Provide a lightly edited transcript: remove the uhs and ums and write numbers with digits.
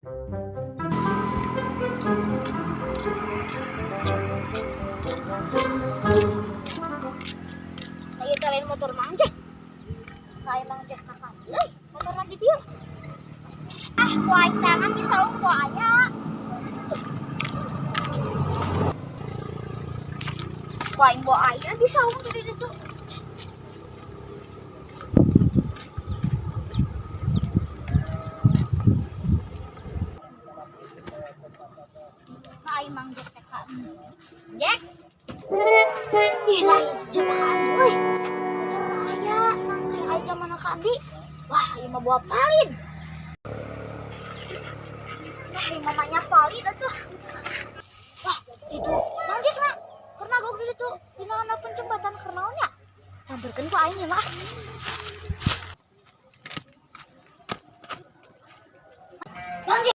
Ayo kalian motor Mang Jack. Kayak Mang Jack na kan. Euy, motor lagi dia. Ah, ku aing tangan di saung ku aya. Ku aing bawa aya di saung di ditu. Aing Mang Jack teh ka. Jack. Ih, lain coba ka Andi euy. Motor aya nangkring aya zaman ka Andi. Wah, ieu mah bawa palin. Wah, ieu mamanya palin atuh. Wah, itu Mang Jack na. Pernah gua di ditu dina handapeun jembatan keur naon nya? Samperkeun ku aing ya mah.